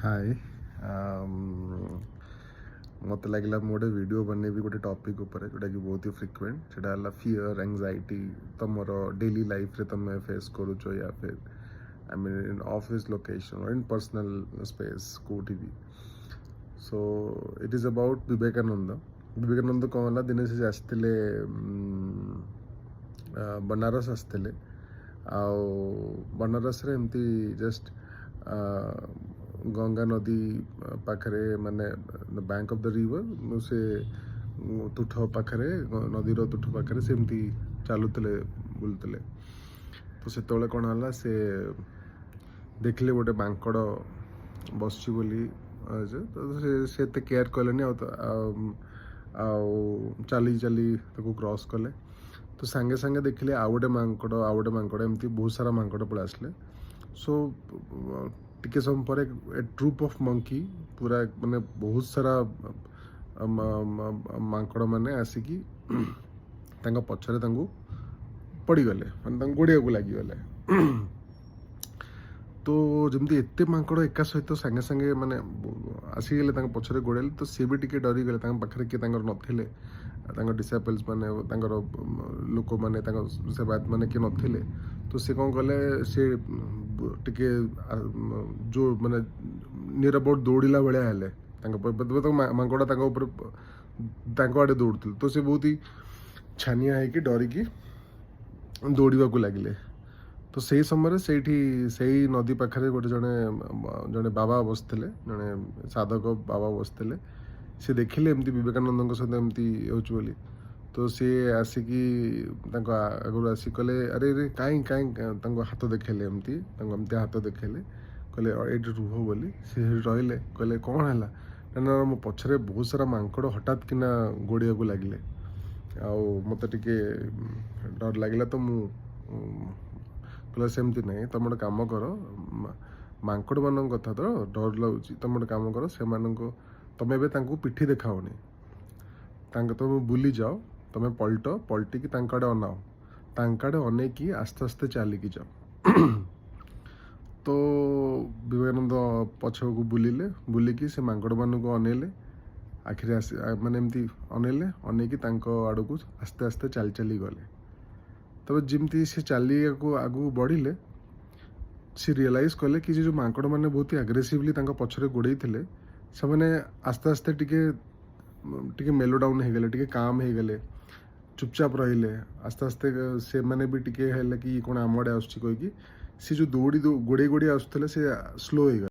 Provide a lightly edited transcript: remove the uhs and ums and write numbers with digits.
ହାଏ। ମୋତେ ଲାଗିଲା ମୁଁ ଗୋଟେ ଭିଡ଼ିଓ ବନେଇବି ଗୋଟେ ଟପିକ୍ ଉପରେ, ଯେଉଁଟାକି ବହୁତ ହି ଫ୍ରିକ୍ୱେଣ୍ଟ। ସେଇଟା ହେଲା ଫିୟର୍, ଆଙ୍ଗଜାଇଟି। ତମର ଡେଲି ଲାଇଫ୍ରେ ତମେ ଫେସ୍ କରୁଛ ୟା ଫିର୍, I mean, in office location, in personal space, କେଉଁଠି ବି। So it is about Vivekananda. Vivekananda କ'ଣ ହେଲା, ଦିନେ ସେ ଆସିଥିଲେ, ବନାରସ ଆସିଥିଲେ। ଆଉ ବନାରସରେ ଏମିତି ଜଷ୍ଟ ଗଙ୍ଗା ନଦୀ ପାଖରେ, ମାନେ ବ୍ୟାଙ୍କ ଅଫ୍ the river, ସେ ତୁଠ ପାଖରେ, ନଦୀର ତୁଠ ପାଖରେ ସେ ଏମିତି ଚାଲୁଥିଲେ, ବୁଲୁଥିଲେ। ତ ସେତେବେଳେ କ'ଣ ହେଲା, ସେ ଦେଖିଲେ ଗୋଟେ ମାଙ୍କଡ଼ ବସିଛି ବୋଲି ଯେ ତ ସେ ଏତେ କେୟାର କଲେନି ଆଉ ଚାଲି ଚାଲି ତାକୁ କ୍ରସ୍ କଲେ। ତ ସାଙ୍ଗେ ସାଙ୍ଗେ ଦେଖିଲେ ଆଉ ଗୋଟେ ମାଙ୍କଡ଼, ଆଉ ଗୋଟେ ମାଙ୍କଡ଼, ଏମିତି ବହୁତ ସାରା ମାଙ୍କଡ଼ ପଳେଇ ଆସିଲେ। ସୋ ଟିକେ ସମୟ ପରେ ଏ ଟ୍ରୁପ୍ ଅଫ୍ ମଙ୍କି, ପୁରା ମାନେ ବହୁତ ସାରା ମାଙ୍କଡ଼ ମାନେ ଆସିକି ତାଙ୍କ ପଛରେ ତାଙ୍କୁ ପଡ଼ିଗଲେ, ମାନେ ତାଙ୍କୁ ଗୋଡ଼ିବାକୁ ଲାଗିଗଲେ। ତ ଯେମିତି ଏତେ ମାଙ୍କଡ଼ ଏକା ସହିତ ସାଙ୍ଗେ ସାଙ୍ଗେ ମାନେ ଆସିଗଲେ, ତାଙ୍କ ପଛରେ ଗୋଡ଼େଇଲେ, ତ ସିଏ ବି ଟିକେ ଡରିଗଲେ। ତାଙ୍କ ପାଖରେ କିଏ ତାଙ୍କର ନଥିଲେ, ତାଙ୍କ ଡିସାଇପଲ୍ସ ମାନେ, ତାଙ୍କର ଲୋକମାନେ, ତାଙ୍କ ସେବାୟତ ମାନେ କିଏ ନଥିଲେ। ତ ସେ କ'ଣ କଲେ, ସେ ଟିକେ ଯୋଉ ମାନେ ନିୟର ଆବାଉଟ୍ ଦୌଡ଼ିଲା ଭଳିଆ ହେଲେ। ତାଙ୍କ ମାଙ୍କଡ଼ ତାଙ୍କ ଉପରେ, ତାଙ୍କ ଆଡ଼େ ଦୌଡ଼ୁଥିଲେ। ତ ସେ ବହୁତ ହି ଛାନିଆ ହେଇକି, ଡରିକି ଦୌଡ଼ିବାକୁ ଲାଗିଲେ। ତ ସେଇ ସମୟରେ ସେଇଠି ସେଇ ନଦୀ ପାଖରେ ଗୋଟେ ଜଣେ ଜଣେ ବାବା ବସିଥିଲେ, ଜଣେ ସାଧକ ବାବା ବସିଥିଲେ। ସେ ଦେଖିଲେ ଏମିତି ବିବେକାନନ୍ଦଙ୍କ ସହିତ ଏମିତି ହେଉଛି ବୋଲି। ତ ସିଏ ଆସିକି ତାଙ୍କ ଆଗରୁ ଆସିକି କହିଲେ, "ଆରେ ଆରେ, କାଇଁ କାଇଁ?" ତାଙ୍କୁ ହାତ ଦେଖେଇଲେ ଏମିତି, ତାଙ୍କୁ ଏମିତି ହାତ ଦେଖେଇଲେ, କହିଲେ ଏଇଠି ରୁହ ବୋଲି। ସେ ସେଠି ରହିଲେ। କହିଲେ, "କ'ଣ ହେଲା?" "ନା ନା, ମୋ ପଛରେ ବହୁତ ସାରା ମାଙ୍କଡ଼ ହଠାତ୍ କିନା ଗୋଡ଼ିବାକୁ ଲାଗିଲେ ଆଉ ମୋତେ ଟିକେ ଡର ଲାଗିଲା।" ତ ମୁଁ କହିଲା, "ସେମିତି ନାହିଁ, ତମେ ଗୋଟେ କାମ କର। ମାଙ୍କଡ଼ମାନଙ୍କ କଥା ତ ଡର ଲାଗୁଛି। ତମେ ଗୋଟେ କାମ କର, ସେମାନଙ୍କୁ ତମେ ଏବେ ତାଙ୍କୁ ପିଠି ଦେଖାଅନି। ତାଙ୍କ ତମେ ବୁଲି ଯାଅ, ତମେ ପଲଟ, ପଲଟିକି ତାଙ୍କ ଆଡ଼େ ଅନାଅ, ତାଙ୍କ ଆଡ଼େ ଅନେଇକି ଆସ୍ତେ ଆସ୍ତେ ଚାଲିକି ଯାଅ।" ତ ବିବେକାନନ୍ଦ ପଛକୁ ବୁଲିଲେ, ବୁଲିକି ସେ ମାଙ୍କଡ଼ମାନଙ୍କୁ ଅନେଇଲେ, ଆଖିରେ ଆସି ମାନେ ଏମିତି ଅନେଇଲେ, ଅନେଇକି ତାଙ୍କ ଆଡ଼କୁ ଆସ୍ତେ ଆସ୍ତେ ଚାଲି ଚାଲି ଗଲେ। ତାପରେ ଯେମିତି ସେ ଚାଲିବାକୁ ଆଗକୁ ବଢ଼ିଲେ, ସେ ରିଅଲାଇଜ୍ କଲେ କି ସେ ଯେଉଁ ମାଙ୍କଡ଼ମାନେ ବହୁତ ଆଗ୍ରେସିଭଲି ତାଙ୍କ ପଛରେ ଗୋଡ଼େଇଥିଲେ, ସେମାନେ ଆସ୍ତେ ଆସ୍ତେ ଟିକେ ଟିକେ ମେଲୋ ଡାଉନ୍ ହେଇଗଲେ, ଟିକେ କାମ୍ ହେଇଗଲେ, ଚୁପଚାପ ରହିଲେ। ଆସ୍ତେ ଆସ୍ତେ ସେମାନେ ବି ଟିକେ ହେଲେ କି ଇଏ କ'ଣ ଆମ ଆଡ଼େ ଆସୁଛି କହିକି, ସେ ଯେଉଁ ଦୌଡ଼ି ଗୋଡ଼େଇ ଗୋଡ଼େଇ ଆସୁଥିଲେ, ସେ ସ୍ଲୋ ହେଇଗଲେ।